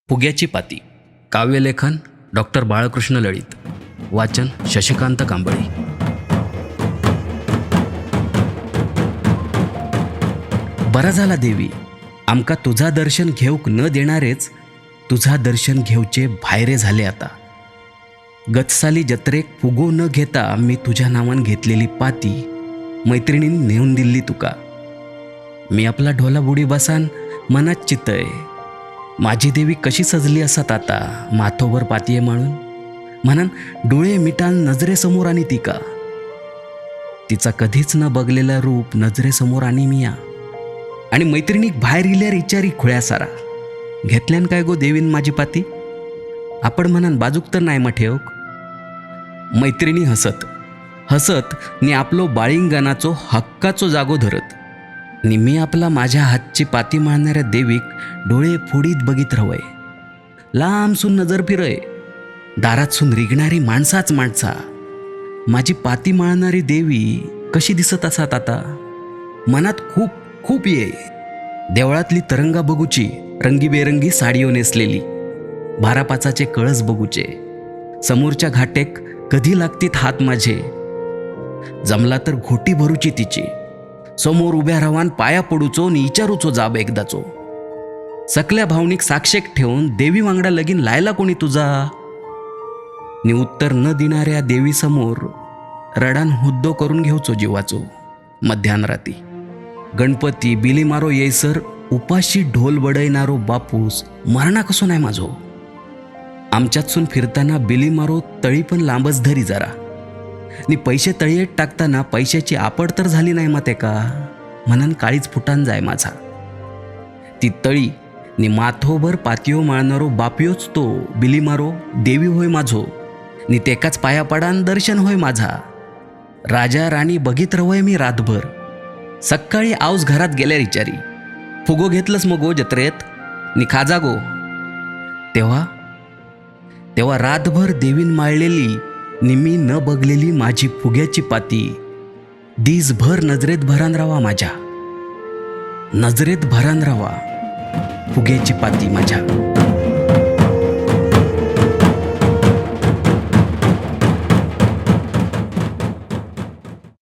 फुग्याची पाती. काव्यलेखन डॉक्टर बाळकृष्ण लळीत. वाचन शशिकांत कांबळी. बरा झाला देवी, आमका तुझा दर्शन घेऊक न देणारेच तुझा दर्शन घेवचे भायरे झाले आता. गतसाली जत्रेक फुगो न घेता मी तुझ्या नावान घेतलेली पाती मैत्रिणींनी नेऊन दिल्ली तुका. मी आपला ढोला बुडी बसान मनात चितय, माझी देवी कशी सजली असत आता माथोभर पातीये माळून. म्हणान डोळे मिटान नजरेसमोर आणि तिका, तिचा कधीच न बघलेला रूप नजरेसमोर आणि मिया. आणि मैत्रिणीक बाहेर इल्यार इचारी खुळ्या सारा, घेतल्यान काय गो देवीन माझी पाती? आपण म्हणान बाजूक तर नाही मग ठेवक. मैत्रिणी हसत हसत नि आपलो बाळिंगणाचो हक्काचो जागो धरत, नि मी आपला माझ्या हातची पाती मारणाऱ्या देवीक डोळे फोडीत बघित रवय. लांबसून नजर फिरय, दारातसून रिगणारी माणसाच माणसा. माझी पाती माळणारी देवी कशी दिसत असात आता? मनात खूप खूप ये. देवळातली तरंगा बघूची, रंगीबेरंगी साडीयो नेसलेली, बारापाचाचे कळस बघूचे. समोरच्या घाटेक कधी लागतीत हात माझे, जमला तर घोटी भरूची तिची. समोर उभ्या रावान पाया पडूचो नि इचारूचो जाब एकदाचो. सकल्या भावनिक साक्षेक ठेवून देवी वांगडा लगीन लायला कोणी तुझा? नि उत्तर न देणाऱ्या देवीसमोर रडान हुद्दो करून घेवचो जीवाचो. मध्यानराती गणपती बिली मारो येयसर उपाशी ढोल बडयणारो बापूस मरणा कसो नाही माझो. आमच्यातसून फिरताना बिली मारो तळी पण लांबच धरी जरा, नि पैसे तळयेत टाकताना पैशाची आपड तर झाली नाही मग का म्हणान काळीच फुटान जाय माझा. ती तळी नि माथोभर पातयो माळणारो बापयोच तो बिली मारो देवी होय माझो, नि तेकाच पाया पडान दर्शन होय माझा. राजा राणी बघित रवय मी रातभर. सकाळी आऊस घरात गेल्या विचारी, फुगो घेतलंस मग गो जत्रेत नि खाजा गो. तेव्हा तेव्हा रातभर देवीन माळलेली निमी न बघलेली माझी फुग्याची पाती दिसभर नजरेत भरान रावा माझ्या, नजरेत भरान रावा फुग्याची पाती माझ्या.